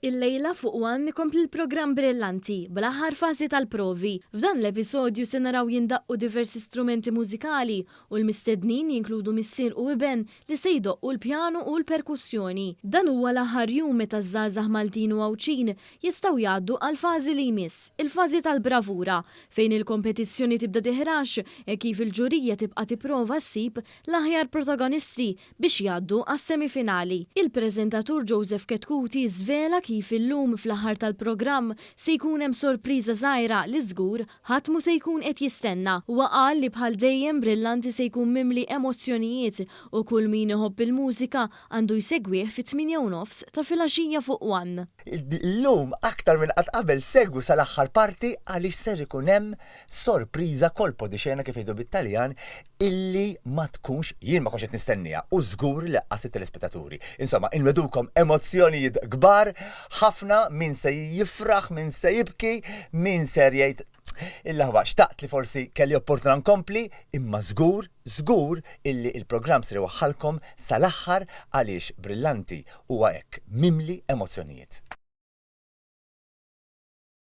Illejla fuq One ikompli l-programm Brillanti bl-aħħar fażi tal-provi. F'dan l-episodju se naraw jindaqqu diversi strumenti mużikali u l-mistednin jinkludu missier u iben li se jdoqqu l-pjanu u l-perkussjoni. Dan huwa l-aħħar jum meta ż-żgħażagħ Maltin u Għawdxin jistgħu jgħaddu għall-fażi li jmiss, il-fażi tal-bravura, fejn il-kompetizzjoni tibda tiħrax hekk kif il-ġurija tibqa' tipprova ssib l-aħjar protagonisti biex jgħaddu għas-semifinali. Il-preżentatur Joseph Chetcuti żvela kif illum fl-aħħar tal-programm se jkun hemm sorpriża żgħira li żgur ħadd mhu se jkun qed jistenna. Huwa qal li bħal dejjem Brillanti se jkun mimli emozzjonijiet u kull min iħobb il-mużika għandu jsegwih fit-tmienja u nofs ta' filgħaxija fuq One. Illum aktar minn qatt qabel segwu sal-aħħar parti għaliex ser ikun hemm sorpriża colpo di scena kif jgħidu bit-Taljan illi ma tkunx jien ma kontx qed nistenniha u żgur li lanqas it-telespettaturi. Insomma, inwegħdukom emozzjonijiet kbar ħafna min se jifraħ, min se jibki, min ser jgħid il-laħwa xtaqt li forsi kelli opportunità nkompli, imma żgur, żgur illi il-programm ser iwaħħalkom sal-aħħar għaliex Brillanti huwa hekk mimli emozzjonijiet.